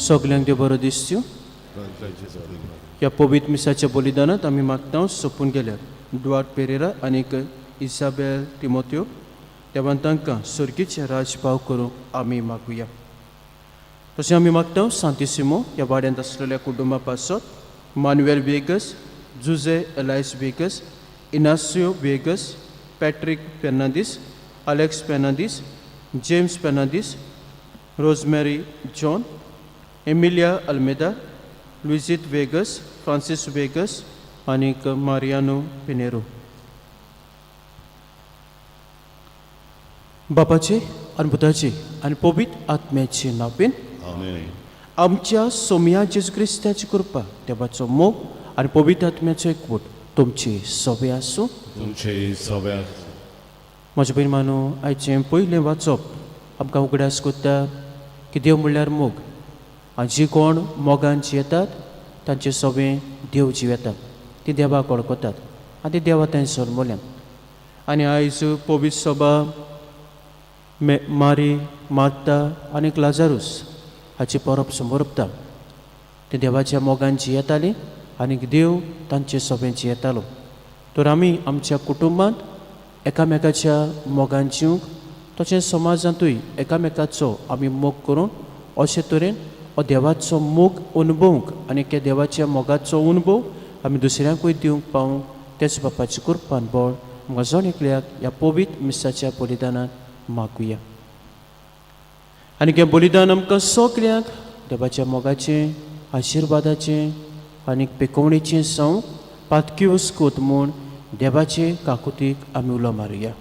सगल्यांक देव बरो दिसच्यो. ह्या पवित्र मिसाच्या बलिदानांत आमी मागता सोंपून गेल्यार डुआर्ट पेरेरा आनीक इसाबेल टिमोत्यो देवान तांकां सर्गीचें राज पाव करूंक आमी मागुया. तशें आमी मागता सांतिसिमो ह्या वाड्यांत आसलेल्या कुटुंबा पासत Manuel Vegas, Jose Elias Vegas, Inacio Vegas, Patrick Fernandes, Alex Fernandes, James Fernandes, Rosemary John, Emilia Almeida, Luizit Vegas, Francis Vegas आनीक मारियानो पिनेरो. बापाचे आनी पुताचे आनी पवित्र आत्म्याचे नांवान आमेन. आमच्या सोमया जेजू क्रिस्ताची कृपा, देवाचो मोग आनी पवित्र आत्म्याचो एकवट तुमची सगळे आसूं. तुमचे सगळ्या. म्हज्या भयण मानो, आयचें पयलें वाचप आमकां उगडास करता की देव म्हणल्यार मोग आनी जी कोण मोगान जियेतात तांचे सगळें देव जिवेतात, ती देवाक वळखतात आनी ती देवा थंय जल्मल्यात. आनी आयज पवित्र सभा मारी, मार्ता आनी लाजारूस हाची परब समोरपता. ती देवाच्या मोगान जियेताली आनी देव तांचे सभें जियेतालो. तर आमी आमच्या कुटुंबांत एकामेकाच्या मोगान जिवंक, तशेंच समाजांतूय एकामेकाचो आमी मोग करून अशे तरेन हो देवाचो मोग अनुभवूंक आनी त्या देवाच्या मोगाचो अनुभव आमी दुसऱ्यांकूय दिवंक पावूंक तेच बापाची कृपान बळ आमकां जण एकल्याक ह्या पवित्र मिसाच्या बलिदानांत मागुया. आनी हें बलिदान आमकां सगल्यांक देवाच्या मोगाचें, आशिर्वादाचें आनी पेकोवणेचें जावं पातकी वस्कूत म्हूण देवाचे काकुतीक आमी उलो मारुया.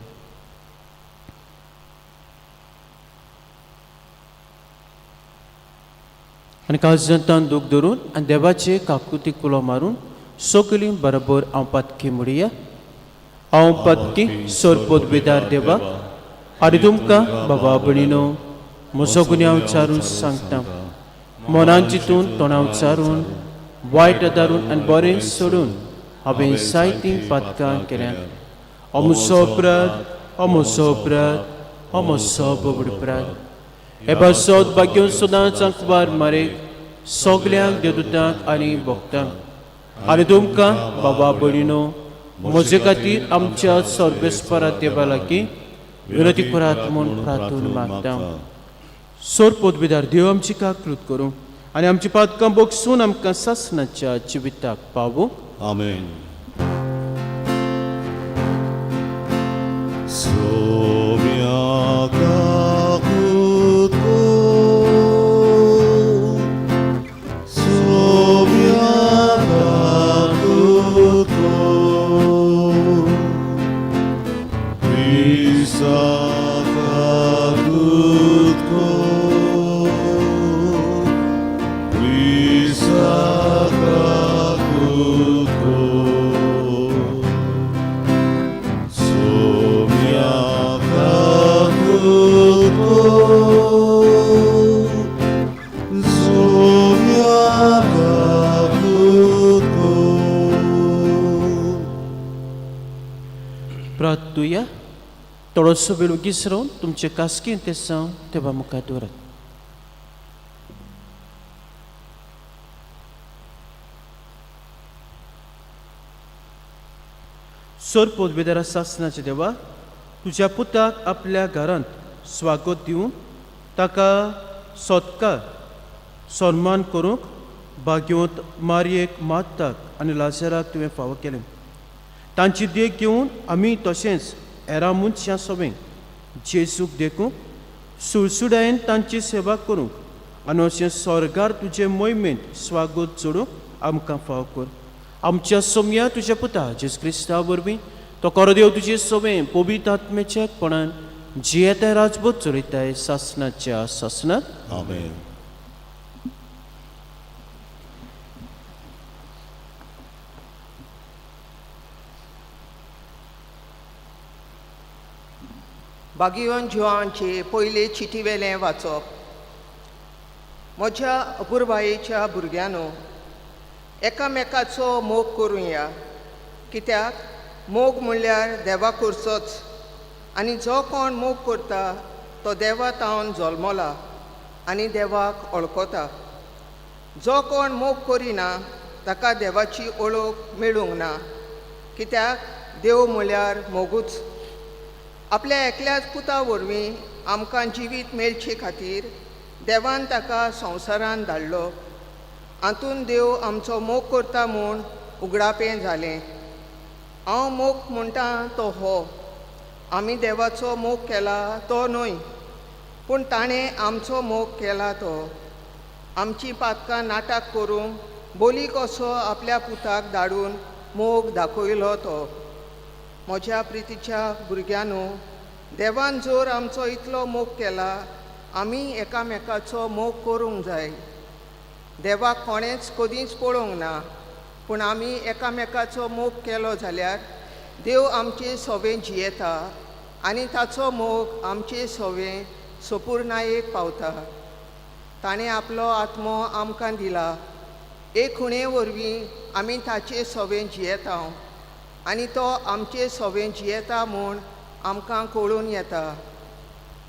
आनी काळजांतान दूख धरून आनी देवाचे काकुतीक उलो मारून सगलीं बरोबर हांव पातकी म्हणया. हांव पातकी सोरपोत बेदार देवा आनी तुमकां बाबा भयणीनो म्हजो गुन्यांव चारून सांगता. मनान चिंतून, तोंडाव चारून, वायट आदारून आनी बरें सोडून हांवें जायतीं पातकां केल्यात. अमुसो अपराध, अमुसो अपराध, अमुसो बोबड अपराध. हे पासत भाग्यो सदांच अंकबार मारेक, सगल्यांक देवदूतांक आनी भक्तांक आनी तुमकां बाबा भयणीनो म्हजे खातीर आमच्या सर्वेस्परा देवा लागीं विनंती करात म्हूण प्रार्थना मागता. सोर पदवीदार देव आमची काकृत करूं आनी आमची पातकां बोगसून आमकां सासणाच्या जिविताक पावूं. आमेन. सोम्या काकूत कर, सोम्या काकूत कर, क्रिस्ता काकूत कर, क्रिस्ता काकूत कर, सोम्या काकूत कर, सोम्या काकूत कर. प्रार्थुया. थोडोसो वेळ ओगीच रावन तुमचे कास्केन ते साव देवा मुखार दवरात. सोर पदवेदारा सासनाचे देवा, तुज्या पुताक आपल्या घरांत स्वागत दिवन ताका सत्कार सन्मान करूंक भाग्यवंत मारयेक, मात्ताक आनी लाजराक तुवें फावो केलें. तांची देख घेवन आमी तशेंच हेरां मनशां सवें जेजूक देखूंक सुळसुडायेन तांची सेवा करूंक आनी अशें स्वर्गार तुजे मोहिमेंत स्वागत जोडूंक आमकां फावो कर. आमच्या सोम्या तुज्या पुता जेजू क्रिस्ता वरवीं तो कोरो देव तुजे सोमे पवित्र आत्म्याच्या एकपणान जियेता राजबोध चलयताय सासनाच्या सासनात. आमेन. बागियोन जुवांचे पयले चिटीवेलें वाचप. म्हज्या अपुरबायेच्या भुरग्यांनो, एकामेकाचो मोग करुया, कित्याक मोग म्हणल्यार देवा करचोच, आनी जो कोण मोग करता तो देवा तावन जल्मला आनी देवाक वळखता. जो कोण मोग करिना ताका देवाची ओळख मेळूंक ना, कित्याक देव म्हणल्यार मोगूच. आपल्या एकल्याच पुता वरवीं आमकां जिवीत मेळचे खातीर देवान ताका संवसारान धाडलो. हातून देव आमचो मोग करता म्हूण उगडापें जालें. हांव मोग म्हणटा तो हो, आमी देवाचो मोग केला तो न्हय, पूण ताणें आमचो मोग केला तो. आमची पातकां नाटक करूंक बोली कसो आपल्या पुताक धाडून मोग दाखयलो तो. म्हज्या प्रितीच्या भुरग्यांनो, देवान जर आमचो इतलो मोग केला, आमी एकामेकाचो मोग करूंक जाय. देवाक कोणेंच कदींच पळोवंक ना, पूण आमी एकामेकाचो मोग केलो जाल्यार देव आमचे सोवें जियेता आनी ताचो मोग आमचे सोवें सोपूर्णायेक पावता. ताणें आपलो आत्मो आमकां दिला. एक खुणे वरवीं आमी ताचे सोवें जियेता आनी तो आमचे सोवें जियेता म्हूण आमकां कळून येता.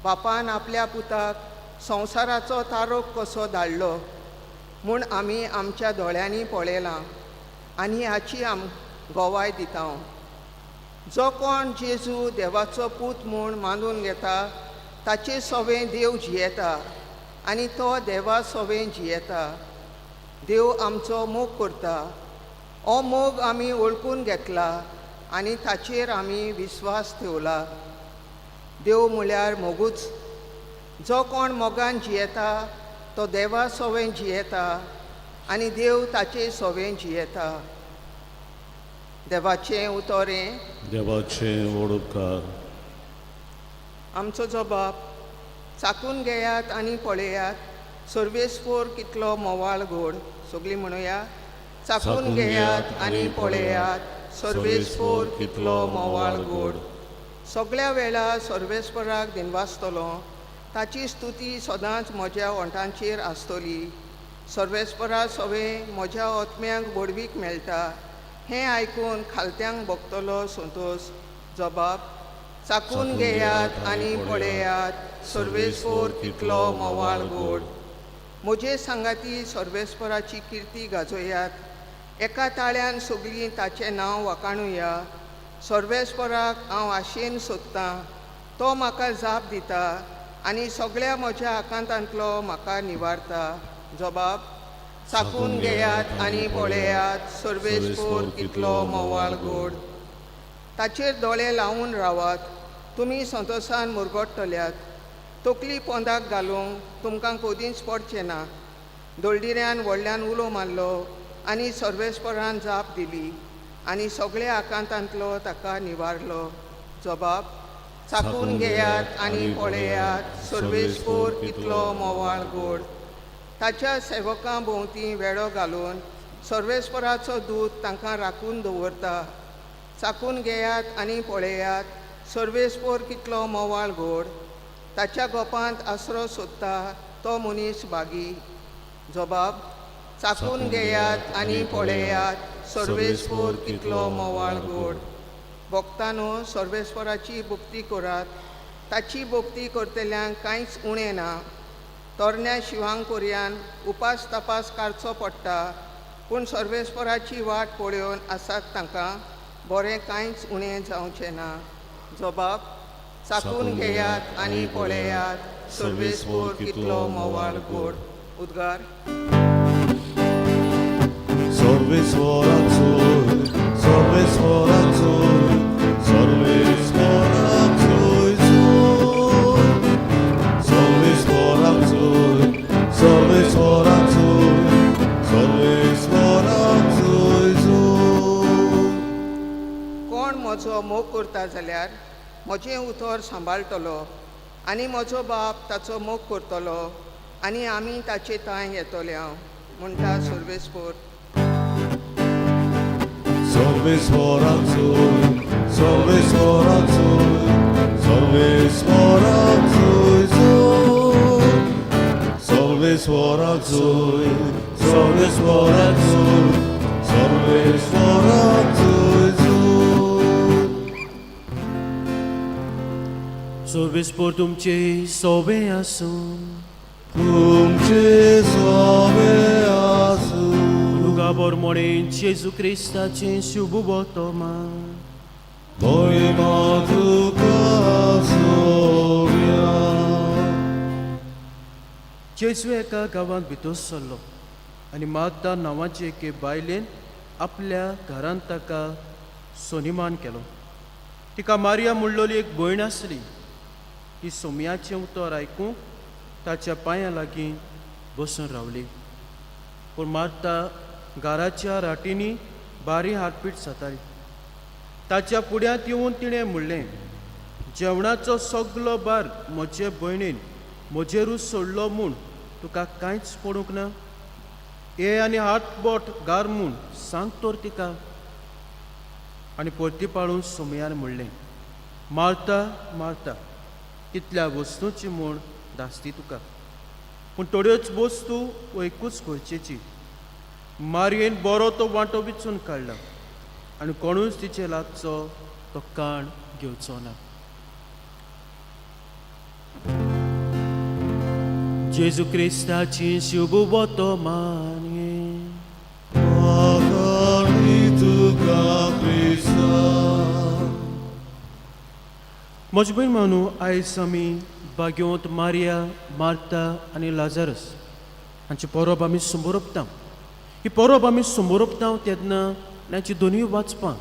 बापान आपल्या पुताक संवसाराचो तारोक कसो धाडलो म्हूण आमी आमच्या दोळ्यांनी पळयलां आनी हाची आम गोवाय दिता. जो कोण जेजू देवाचो पूत म्हूण मानून घेता ताचे सोवें देव जियेता आनी तो देवा सोवें जियेता. देव आमचो मोग करता. हो मोग आमी वळखून घेतला आनी ताचेर आमी विस्वास ठेवला. देव म्हळ्यार मोगूच. जो कोण मोगान जियेता तो देवा सोवें जियेता आनी देव ताचे सोवें जियेता. देवाचें उतोरें. देवाचें व्हड उपकार. आमचो जो बाप, चाकून घेयात आनी पळयात सर्वेस्पोर कितलो मोवाळ गोड. सगळीं म्हणुया, चाकून घेयात आनी पळयात सर्वेस्पोर कितलो मोवाळ गोड. सगळ्या वेळार सर्वेस्पराक दिनवासतलो, ताची स्तुती सदांच म्हज्या ओंठांचेर आसतली. सर्वेस्परा सवें म्हज्या आत्म्याक बोडवीक मेळटा, हें आयकून खालत्यांक भोगतलो संतोश. जबाब, चाकून घेयात आनी पळयात सर्वेस्पोर कितलो मोवाळ गोड. म्हजे सांगाती सर्वेस्पराची किर्ती गाजोयात, एका ताळ्यान सगळीं ताचें नांव वाखाणुया. सर्वेस्पराक हांव आशेन सोदतां, तो म्हाका जाप दिता आनी सगळ्या म्हज्या आकांतांतलो म्हाका निवारता. जबाब, चाकून घेयात आनी पळयात सर्वेस्पोर कितलो मोवाळ गोड. ताचेर दोळे लावन रावात, तुमी संतोशान मुरगट्टल्यात. तकली पोंदाक घालूंक तुमकां कदींच पडचें ना. दोळदिऱ्यान व्हडल्यान उलो मारलो आनी सर्वेस्परान जाप दिली आनी सगळ्या आकांतांतलो ताका निवारलो. जबाब, चाकून घेयात आनी पळयात सर्वेस्पोर कितलो मोवाळ गोड. ताच्या सेवकां भोंवती वेळो घालून सर्वेस्पराचो दूत तांकां राखून दवरता. चाकून घेयात आनी पळयात सर्वेस्पोर कितलो मोवाळ गोड. ताच्या गोपांत आसरो सोदता तो मनीस बागी. जबाब, चाकून घेयात आनी पळयात सर्वेस्पोर कितलो मोवाळ गोड. भक्तानो, सर्वेस्पराची भक्ती करात, ताची भक्ती करतल्यांक कांयच उणें ना. तरण्या शिवांक कोरयान उपास तपास काडचो पडटा, पूण सर्वेस्पराची वाट पळोवन आसात तांकां बरें कांयच उणें जावचें ना. जबाब, चाकून घेयात आनी पळयात सर्वेस्पोर कितलो मोवाळ गोड. उद्गार. सर्वेस्वराचो सर्वेस्वराचो सर्वेस्वराचो सर्वेस्वराचो सर्वेस्वराचो सर्वेस्वराचो. मोग करता जाल्यार म्हजें उतर सांबाळटलो आनी म्हजो बाप ताचो मोग करतलो आनी आमी ताचे तांय येतले हांव म्हणटा सर्वेस्पोर. सर्वेस्वराक जोय, सर्वेस्वराक जोय, सर्वेस्वराक जोय जोय. सर्वेस्वराक जोय, सर्वेस्वराक जोय, सर्वेस्वराक जोय जोय. सर्वेस्पोर तुमचे सोबे आसूं. तुमचे सोबे आसूं. लुगा बोरमोणे जेजू क्रिस्ताचें शुभ वर्तमान. महिमा तुका सोव्या. जेजू एका गांवांत भितर सरलो आनी मार्ता नांवाचे एके बायलेन आपल्या घरांत ताका सोनिमान केलो. तिका मारिया म्हणलोली एक भयण आसली. ती सोमयाचें उतर आयकूंक ताच्या पांयां लागीं बसून रावली. पूण मार्ता घराच्या राटींनी बारी हारपीट जाताली. ताच्या फुड्यांत येवन तिणें म्हणलें, जेवणाचो सगलो भार म्हजे भयणीन म्हजेरूच सोडलो म्हूण तुका कांयच पडूंक ना? ये आनी हात बोट गार म्हूण सांग तर तिका. आनी परती पाळून सोमयान म्हणलें, मार्ता मार्ता, कितल्या वस्तूंची म्हूण धास्ती तुका, पूण थोड्योच वस्तू एकूच गरजेची. मारयेन बरो तो वांटो विचून काडला आनी कोणूच तिचे लागचो तो काण घेवचो ना. जेजू क्रिस्ताची शुभ वर्तमान. आकाणी तुका क्रिस्ता. म्हजे भयण मानू, आयज आमी बागेवंत मारिया, मार्ता आनी लाजारस हांची परब आमी समोरपता. ही परब आमी समोरपता तेन्ना हांची दोनूय वाचपां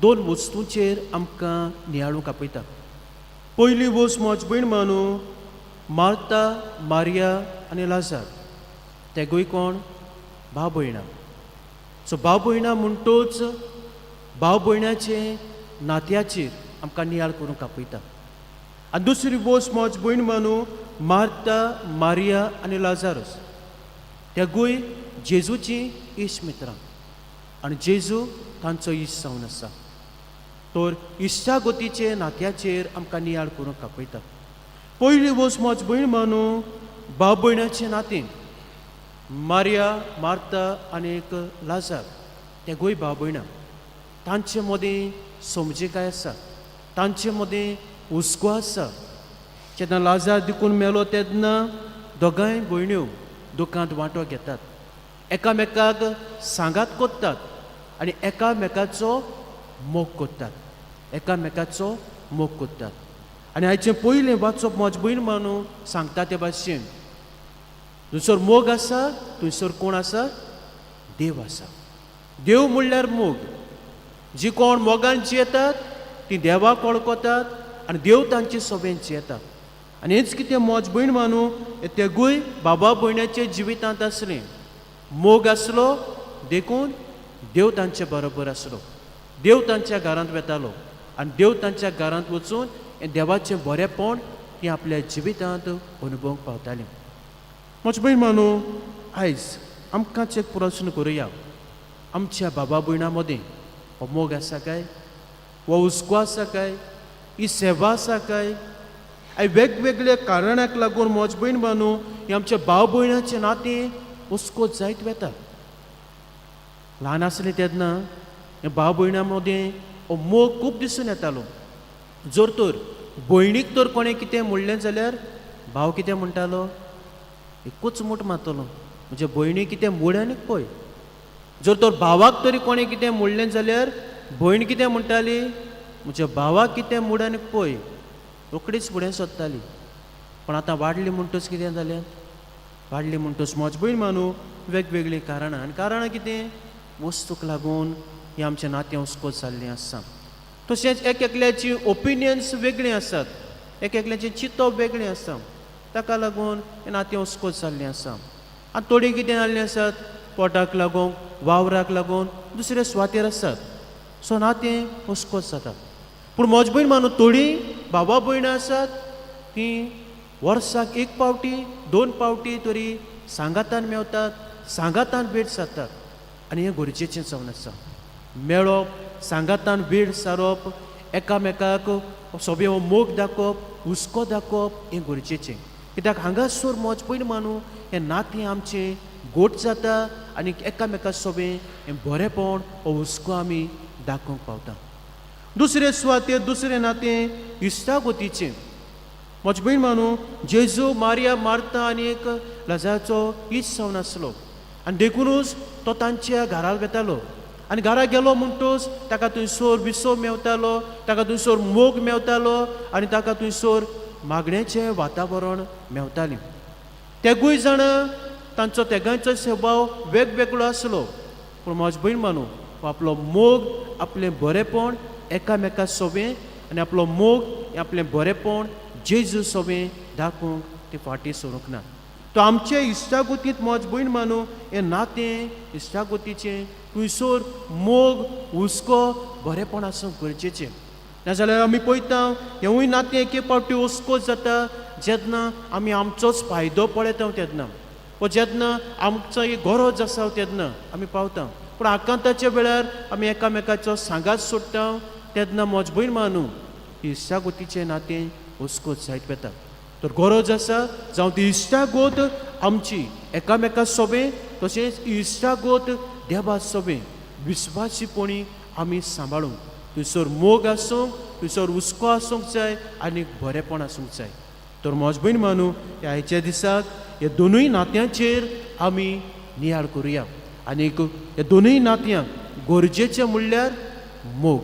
दोन वस्तूंचेर आमकां नियाळूंक आपयता. पयली वस्त म्हज भयण मानू, मार्ता, मारिया आनी लाजार तेगूय कोण? भाव भयणां. सो भाव भयणां म्हणटोच भाव भयणाचे नात्याचेर आमकां नियाळ करूंक आपयता. आनी दुसरी वस्त म्हज भयण मानू, मार्ता, मारिया आनी लाजारस तेगूय जेजूची इश्ट मित्रां आनी जेजू तांचो इश्ट जावन आसा. तर इश्टागतीचे नात्याचेर आमकां नियाळ करूंक आपयता. पयली वस्त म्हज भयण मानू, भाव भयणाचें नातें. मारिया, मार्ता आनी एक लाजार तेगूय भाव भयणां. तांचे मदीं समजिकाय आसा, तांचे मदीं हुस्को आसा. जेन्ना लाजार देखून मेलो तेन्ना दोगांय भयण्यो दुकांत वांटो घेतात, एकामेकाक सांगात कोत्तात आनी एकामेकाचो मोग कोत्तात, एकामेकाचो मोग कोत्तात. आनी आयचें पयलें वाचप म्हज भयण मानू सांगता ते भाशेन, थंयसर मोग आसा, थंयसर कोण आसा? देव आसा. देव म्हणल्यार मोग. जी कोण मोगान जियेतात ती देवाक वळखतात आनी देव तांचे सोबेन जियेतात. आनी हेंच कितें म्हज भयण मानू तेगूय बाबा भयणाच्या जिवितांत आसलें. मोग आसलो देखून देव तांचे बरोबर आसलो. देव तांच्या घरांत वेतालो आनी देव तांच्या घरांत वचून हें देवाचें बरेंपण ती आपल्या जिवितांत अनुभवूंक पावतालीं. म्हज भयण मानू, आयज आमकांच एक प्रस्न करुया, आमच्या बाबा भयणां मदीं हो मोग आसा काय? हो हुस्को आसा काय? ही सेवा आसा काय? आयज वेगवेगळ्या कारणाक लागून म्हज भयण मानू हें आमच्या भाव भयणाचें नातें हुस्को जायत वेता. ल्हान आसलें तेन्ना हे भाव भयणां मदीं हो मोग खूब दिसून येतालो. जर तर भयणीक तर कोणें कितें म्हणलें जाल्यार भाव कितें म्हणटालो? एकूच मूठ मारतलो, म्हजे भयणी कितें म्हूण आनीक पळय. जर तर भावाक तरी कोणें कितें म्हणलें जाल्यार भयण कितें म्हणटाली? म्हज्या भावाक कितें म्हूण आनीक पळय, रोखडीच फुडें सोदताली. पूण आतां वाडली म्हणटच कितें जालें? वाडली म्हणटच म्हज भयण मानू वेगवेगळीं कारणां. आनी कारणां कितें? वस्तूक लागून हें आमचें नातें हुस्कोत जाल्लें आसा. तशेंच एक एकल्याची ओपिनियन्स वेगळीं आसात, एक एकल्याचें चिंतप वेगळें आसा, ताका लागून हें नातें हुस्कोत जाल्लें आसा. आनी थोडीं कितें जाल्लीं आसात, पोटाक लागून, वावराक लागून दुसरे सुवातेर आसात. सो नातें हुस्कोत जाता. पूण म्हज भयण मानू थोडीं भावा भयणां आसात तीं वर्साक एक पावटी दोन पावटी तरी सांगातान मेवतात, सांगातान भेट सादतात आनी हें गरजेचें जावन आसा. मेळप, सांगातान वेळ सारप, एकामेकाक सोबे हो मोग दाखोवप, हुस्को दाखोवप हें गरजेचें. कित्याक हांगासर म्हज भयण मानू हें नातें आमचें गोट जाता आनी एकामेका सोबें हें बरेंपण हो हुस्को आमी दाखोवंक पावता. दुसरे सुवातेर दुसरें नातें इश्टागतीचें. म्हज भयण मानू जेजू मारिया मार्ता आनी एक लजाचो इश्ट जावन आसलो आनी देखुनूच तो तांच्या घरा वेतालो आनी घरा गेलो म्हणटूच ताका थंयसर विसव मेवतालो, ताका थंयसर मोग मेवतालो आनी ताका थंयसर मागण्याचें वातावरण मेवतालें. तेगूय जाणां तांचो तेगांचो स्वभाव वेगवेगळो आसलो, पूण म्हज भयण मानू आपलो मोग, आपलें बरेंपण एकामेका सोबें आनी आपलो मोग, आपलें बरेंपण जेजू सोबें दाखोवंक ती फाटीं सरूंक ना. तो आमचे इश्टागतींत म्हज भयण मानू हें नातें इश्टागतीचें थंयसर मोग, हुस्को, बरेंपण आसूंक गरजेचें. नाजाल्यार आमी पळयता हेंवूय नातें एके फावटी हुस्को जाता जेन्ना आमी आमचोच फायदो पळयता तेन्ना, वो जेन्ना आमचो एक गरज आसा तेन्ना आमी पावता. पूण आकांताच्या वेळार आमी एकामेकाचो सांगात सोडटा तेन्ना म्हज भयण मानू इश्टागतीचें नातें हुस्कोत जायत वता. तर गरज आसा जावं ती इश्टागत आमची एकामेका सोबें, तशेंच इश्टागत देवा सोबें विस्वासीपणी आमी सांबाळूंक. थंयसर मोग आसूंक, थंयसर हुस्को आसूंक जाय आनी बरेंपण आसूंक जाय. तर म्हज भयण मानू ह्या आयच्या दिसाक ह्या दोनूय नात्यांचेर आमी नियाळ करुया आनीक ह्या दोनूय नात्यांक गरजेचें म्हणल्यार मोग.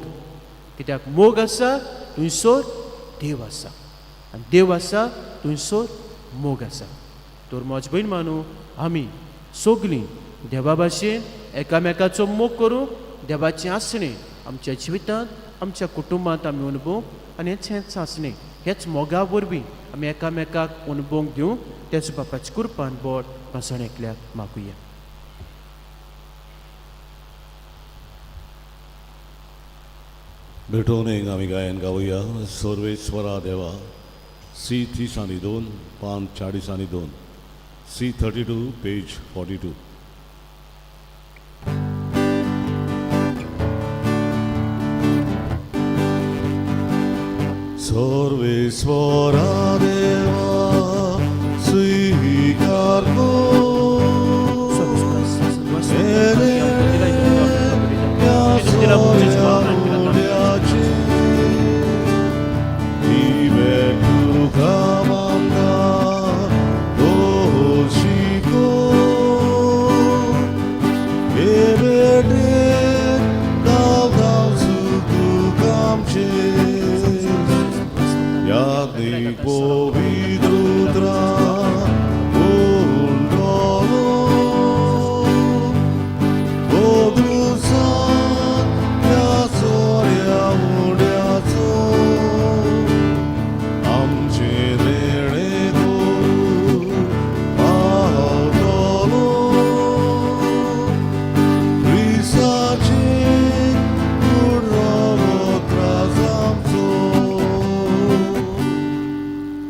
कित्याक मोग आसा थंयसर देव आसा आनी देव आसा थंयसर मोग आसा. तर म्हज भयण मानू आमी सगलीं देवा भाशेन एकामेकाचो मोग करूंक, देवाचें आसणें आमच्या जिवितांत, आमच्या कुटुंबांत आमी अणभवूंक आनी हेंच आसणें हेच मोगा वरवीं आमी एकामेकाक अणभवूंक दिवंक तेच बापाच्या कृपान बोट बसण एकल्याक मागुया. भेटोवन एक आमी गायन गावया सर्वेस्वरा देवा. सी 30 आनी 2, पान 40 आनी 2, सी 32 पेज 42. सर्वेस्वरा देवा स्वीकार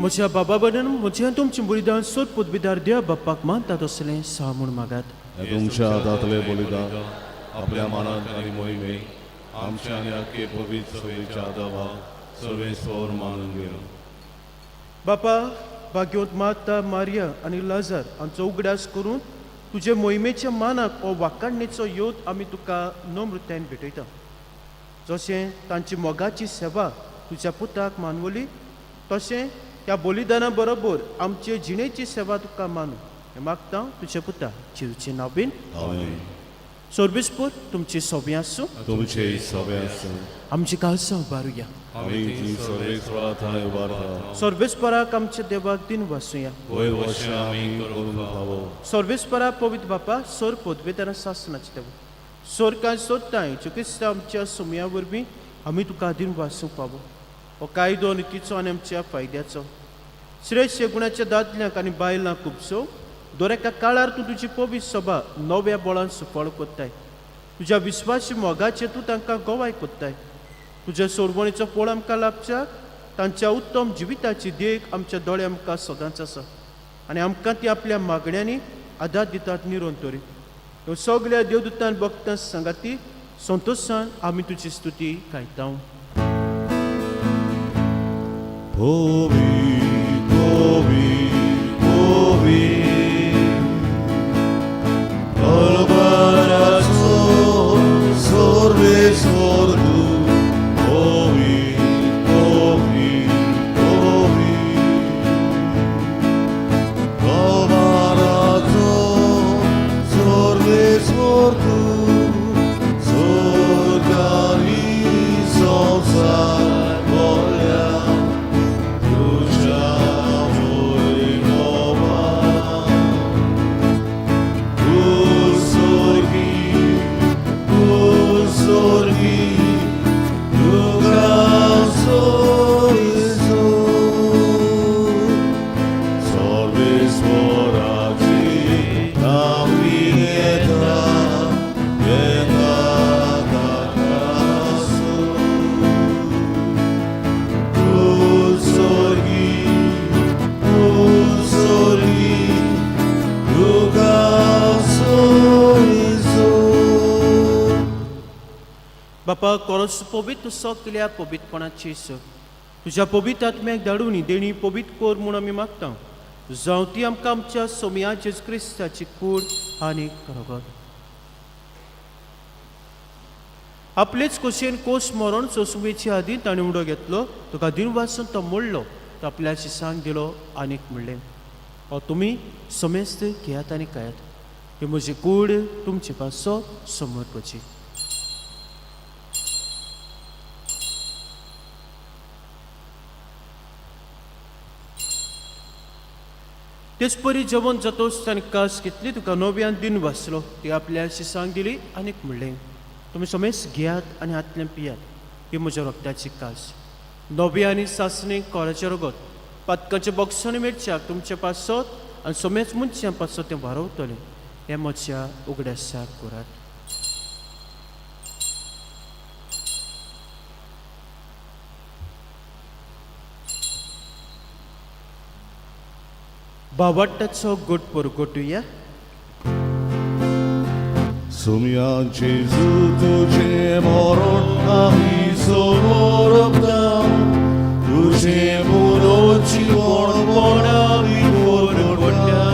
म्हज्या बाबा बदन म्हजें आनी तुमचें बलिदान सोद पदवीदार देव बाप्पाक मानता तसलें सा म्हूण मागात. तुमच्या हातांतले बलिदान आपल्या मानान आनी मोहिमे आमच्या आनी आख्खे पवित्र सभेच्या आदाभाग सर्वेस्वर मानून घेवन. बापा, भाग्यवंत माता मारिया आनी लाजार हांचो उगडास करून तुजे मोहिमेच्या मानाक हो वाखाणणेचो योत आमी तुका नम्रतायेन भेटयता. जशें तांची मोगाची सेवा तुज्या पुताक मानवली तशें ह्या बलिदाना बरोबर आमचे जिणेची सेवा तुका मानू हें मागता तुज्या पुता जेजूचे नांवान. आमेन. सर्वेस्पर तुमची सोबी आसूं. तुमचे सभे आसूं. आमची काळजां उबारुया. आमी ती सर्वेस्वरा थंय उबारता. सर्वेस्पराक आमच्या देवाक दिन वासुया. वयर वशें आमी करूंक फावो. सर्वेस्परा पवित्र बापा सोर पदवेदारा सासनाचे देव सोरकां सोदताय चुकिस्त आमच्या सुमया वरवीं आमी तुका दिन वासूंक पावो. हो कायदो नितीचो आनी आमच्या फायद्याचो श्रेश्ठ गुणाच्या दादल्यांक आनी बायलांक खुबसो दर एका काळार तूं तुजी पवित्र सभा नव्या बळान सुफळ कोत्ताय. तुज्या विस्वासी मोगाचेर तूं तांकां गवाय कोत्ताय. तुज्या सोडवणीचो फळ आमकां लाभच्याक तांच्या उत्तम जिविताची देख आमच्या दोळ्या मुखार सदांच आसा आनी आमकां ती आपल्या मागण्यांनी आदार दितात निरंतरी. ह्यो सगल्या देवदूतान भक्तां सांगाती संतोशान आमी तुजी स्तुती गायता. Ovi, ovi, ovi, Alvarazo, sorbe sordu. Ovi, ovi, ovi, Alvarazo, sorbe sordu, Sorgani संसार बोल्या, तुझ्या वैभवा. तूं स्वर्गी, तूं स्वर्गी, तुका सोयसो. सर्वेश्वराची नामी घेता, येता ताकासो. तूं स्वर्गी, तूं स्वर्गी, तुका सोयसो. बापा कोरस पवित्र सगल्या पवित्रपणाची स तुज्या पवित्र आत्म्याक धाडून देणी पवित्र कोर म्हूण आमी मागता. जावं ती आमकां आमच्या सोमया जेजू क्रिस्ताची कूड आनी रगत. आपलेच खोशयेन कोस मरण सोंसुवेचे आदीं ताणें उडो घेतलो, तुका दिन वाचून तो मोडलो, तो आपल्या शिसांक दिलो आनीक म्हणलें, हो तुमी समेस्त घेयात आनी खायात, ही म्हजी कूड तुमचे पासो समर्पची. तेच परी जेवण जातोच ताणें कास घेतली, तुका नव्यान दिन वाचलो, ती आपल्या शिसांक दिली आनीक म्हणलें, तुमी समेस्त घेयात आनी हातल्यान पियात, ही म्हज्या रक्ताची कास, नवी आनी सासणी कोराचें रगत, पातकाच्या बॉक्सांनी मेळच्याक तुमचे पासत आनी समेस्त मनशां पासत तें वारवतलें. हें म्हज्या उगडासाक करात. बावट्टाचो गोट परगटुया. सोमया जेजू तुझे मरण आमी समर्पता, तुझे पुनर्जीवनपण आमी परगट्टा,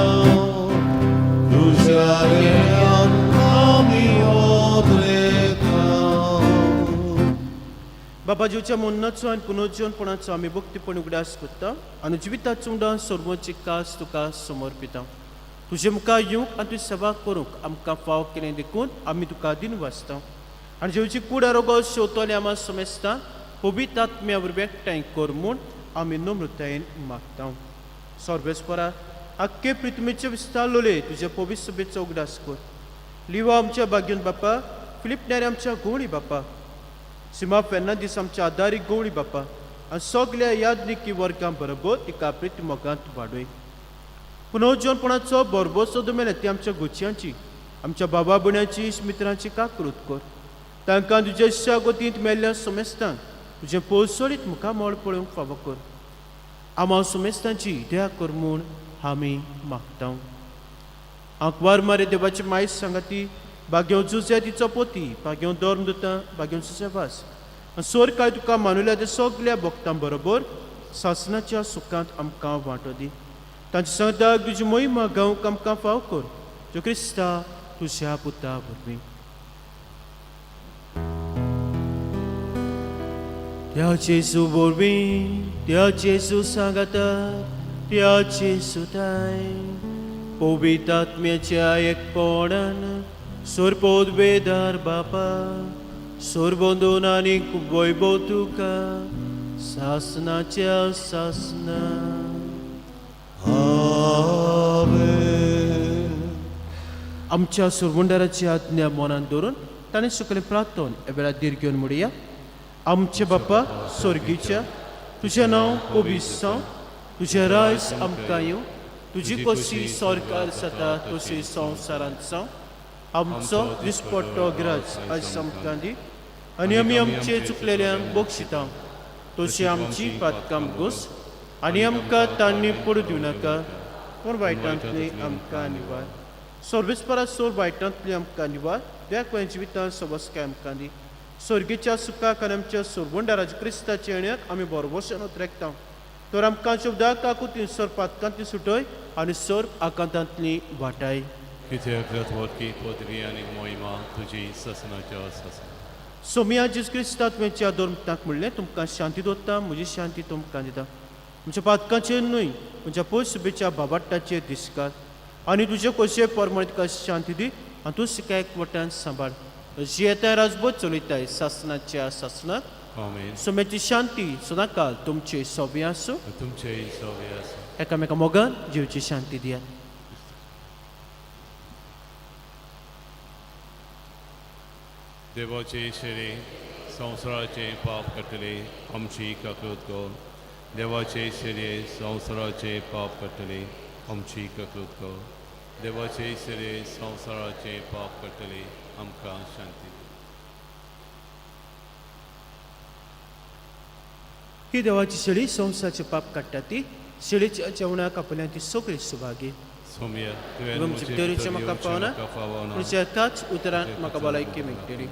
तुझ्या गिन्यान आमी ओद्रेता. बाबा जेवच्या मरणाचो आनी पुनर्जीवनपणाचो आमी भक्तीपण उगडास करता आनी जिविताचो उडान सर्वोच्च कास तुका समर्पिता. तुजे मुखार येवंक आनी तुजी सेवा करूंक आमकां फाव केलें देखून आमी तुका दिन वाचता आनी जेवची कूड आरोग्य शेवतले आमा समेस्ता पवित्र आत्म्या वरवीं एकठांय कर म्हूण आमी नम्रतायेन मागता. सर्वेस्परा आख्खे पृथ्वीचे विस्तारलोले तुजे पवित्र सभेचो उगडास कर. लिवा आमच्या भाग्योन बापा, फिलीप न्यारे आमच्या गोवळी बापा, सीमा फेर्नांदीस आमच्या आदारी गवळी बापा आनी सगल्या यादनिकी वर्गां बरोबर तिका प्रिती मोगांत वाडय. पुनर्जीवनपणाचो बरबसो मेले ती आमच्या गुच्यांची, आमच्या बाबा भयणाची, मित्रांची काकृत कर. तांकां तुज्या गोतींत मेल्ल्या समेस्तांक तुजें पोसोळीत मुखामळ पळोवंक फावो कर. आमा समेस्तांची दया कर म्हूण आमी मागता. आंकवार मारे देवाची मायस सांगाती भाग्यो जुझ्या तिचो पोती, भाग्यो धर्म दुता, भाग्यो जुझ्या आनी सोर काय तुका मानुल्या ते सगल्या भक्तां बरोबर सासनाच्या सुखांत आमकां वांटो दी. तांचे सांगताक तुजी मोहिमा गावंक आमकां फाव कर, जो क्रिस्ता तुज्या पुता वरवीं. त्या जेजू वरवीं, त्या जेजू सांगाता, त्या जेजू ताय पवित्र आत्म्याच्या एकपणान सोरपोदवेदार बापा, सोरबंदून आनी वैभव तुका सासनाच्या सासना. आमेन. आमच्या सुरवंडाराची आज्ञा मनान दवरून ताणें सकले प्रार्थन ह्या वेळार धीर घेवन म्हणया. आमचे बापा स्वर्गीच्या, तुजें नांव पवित्र जावं, तुजें रायज आमकां येवं, तुजी कशी सरकार जाता तशी संवसारांत जावं. आमचो दिसपट्टो ग्रास आयज आमकां दी आनी आमी आमचे चुकलेल्यांक बक्षिता तशी आमची पातकां गोस आनी आमकां तांणी पडू दिवं नाका पूण वायटांतली आमकां निवार. सर्वेस्परा सोर वायटांतली आमकां निवार द्याक जिवितान सबस्काय आमकां दी. स्वर्गीच्या सुखाक आनी आमच्या सोरवंडाराज क्रिस्ताच्या येण्याक आमी बरोबरशान उतरेकता. तर आमकां शब्दा काकुतीन सर पातकांतली सुटय आनी सर आकांतांतली वाटाय. कित्याक रथवटकी पदवी आनी मोहिमा तुजी ससनाच्या ससन. सोमिया जेजू क्रिस्ता तुवें धर्मताक म्हणलें तुमकां शांती दवरता म्हजी शांती तुमकां दिता. म्हज्या पातकांचेर न्हय म्हज्या पयस सुबेच्या बाबाट्टाचेर दिसकार आनी तुजे खोशये परमळ तुका शांती दी आनी तूं सिका एकवटान सांबाळ. जियेताय राजबोध चलयताय सासनाच्या सासनाक. आमेन. सोम्याची शांती सदांकाल तुमचे सोबे आसूं. तुमचेय सोबे आसूं. एकामेका मोगान जिवची शांती दियात. देवाचे शेरे संवसाराचे पाप काडटले आमची काकूत कर. देवाचे शेरे संवसाराचे पाप काडटले आमची काकूत कर. देवाचे शेरे संवसाराचे पाप काडटले आमकां शांती दी. ही देवाची शेळी संवसाराचे पाप काडटा ती शेळीच्या जेवणाक आपल्या ती सगळी सुभागी. सोम्या तुवें तुमचे म्हजे भितरचे भितर म्हाका येवचें पावना, म्हाका पावना. तुमच्या एकाच उतरान म्हाका भलायकी मेळटली.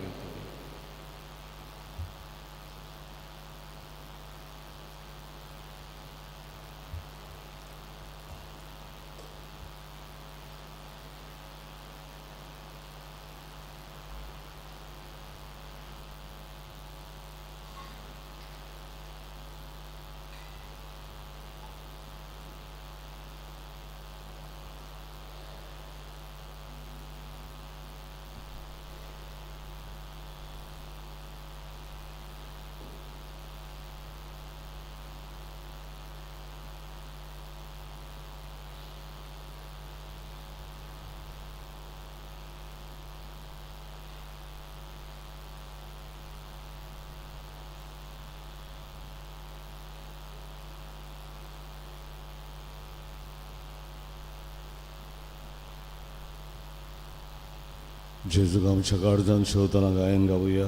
जेजूक आमच्या काळजान शेवतना गायन गावया.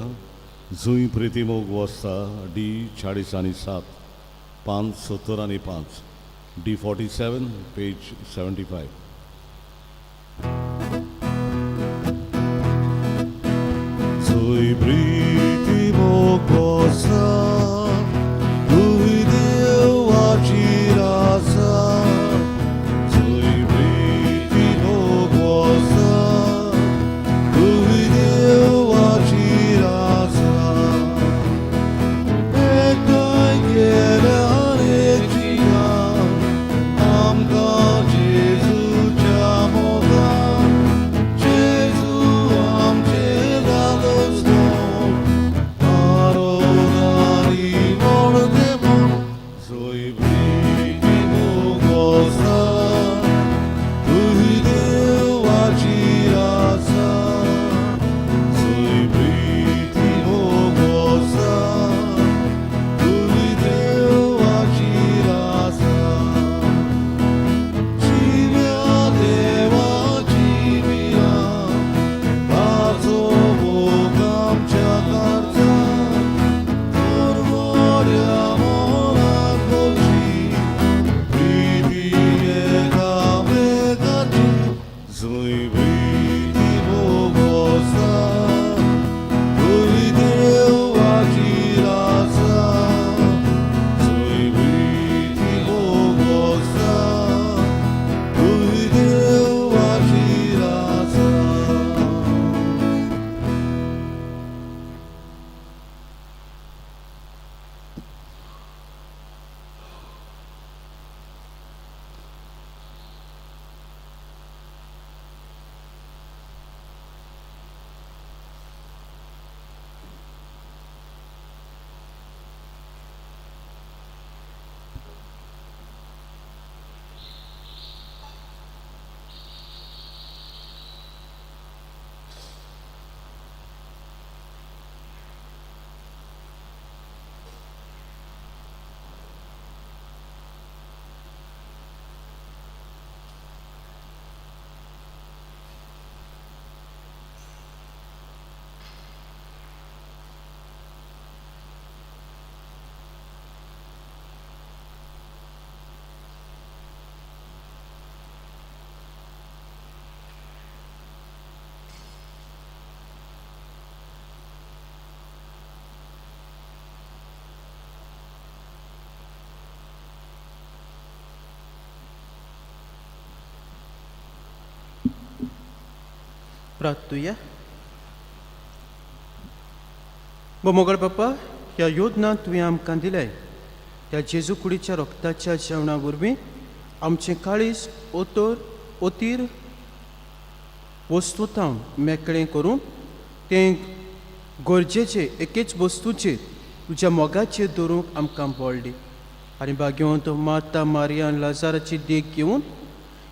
जुंय प्रिती मोग वसता डी 40 आनी 7 5 70 आनी 5 डी 47 पेज 75. जुंय प्रिती मोग वसता तुय देवाची रासा. जुंय प्रिती मोग वसता तुय देवाची रासा. एकठांय केल्यार एकजिका आमकां जेजूच्या मोगान. जेजू आमचे लालसलो प्रार्थुया. मोगळ बापा, ह्या योजना तुवें आमकां दिले त्या जेजू कुडीच्या रोगताच्या जेवणा वरवीं आमचें काळीज ओतोर ओतीर वस्तू थावन मेकळें करून तें गरजेचे एकेच वस्तूचेर तुज्या मोगाचेर दवरूंक आमकां बळ दी. आनी भाग्यवंत माता मारियान लाजाराची देख घेवन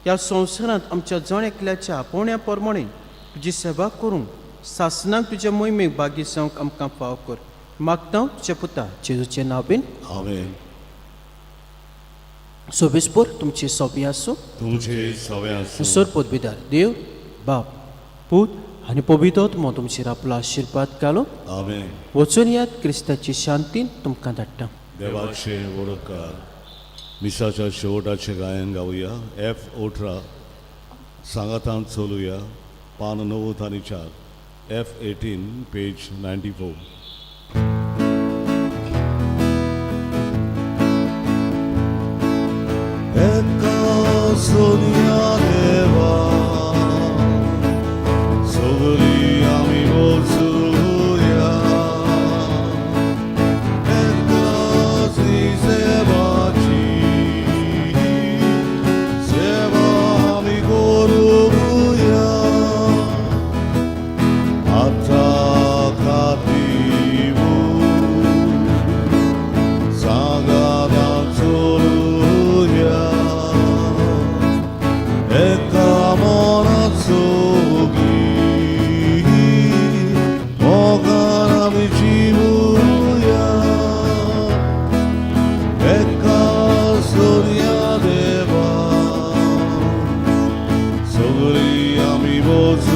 ह्या संवसारांत आमच्या जण एकल्याच्या आपोवण्या प्रमाणे तुजी सेवा करूंक सासनाक तुज्या मोहिमेक भागी जावंक आमकां फाव कर. मागता तुज्या पुता जेजूचें नांव बीन. आमेन. सोबीसपूर तुमची सोबी आसूं. तुमचे सवे आसूं. सर पदवीदार देव बाप पूत आनी पवित्र आत्मो तुमचेर आपलो आशिर्वाद घालून. आमेन. वचून यात, क्रिस्ताची शांतीन तुमकां धाडटा. देवाचे वळखकार. मिसाच्या शेवटाचे गायन गावया. एफ 18, सांगातान चलुया, पान 94, एफ 18, पेज 94. एका सोनिया देवा सगळी आमी वचुया, एकाच सेवाची सेवा आमी करुया, आतां खातीर सांगातान चलुया, एका मनाचो मोगान आमी जिवुया, एका सोनिया देवा सगळी आमी वचुया.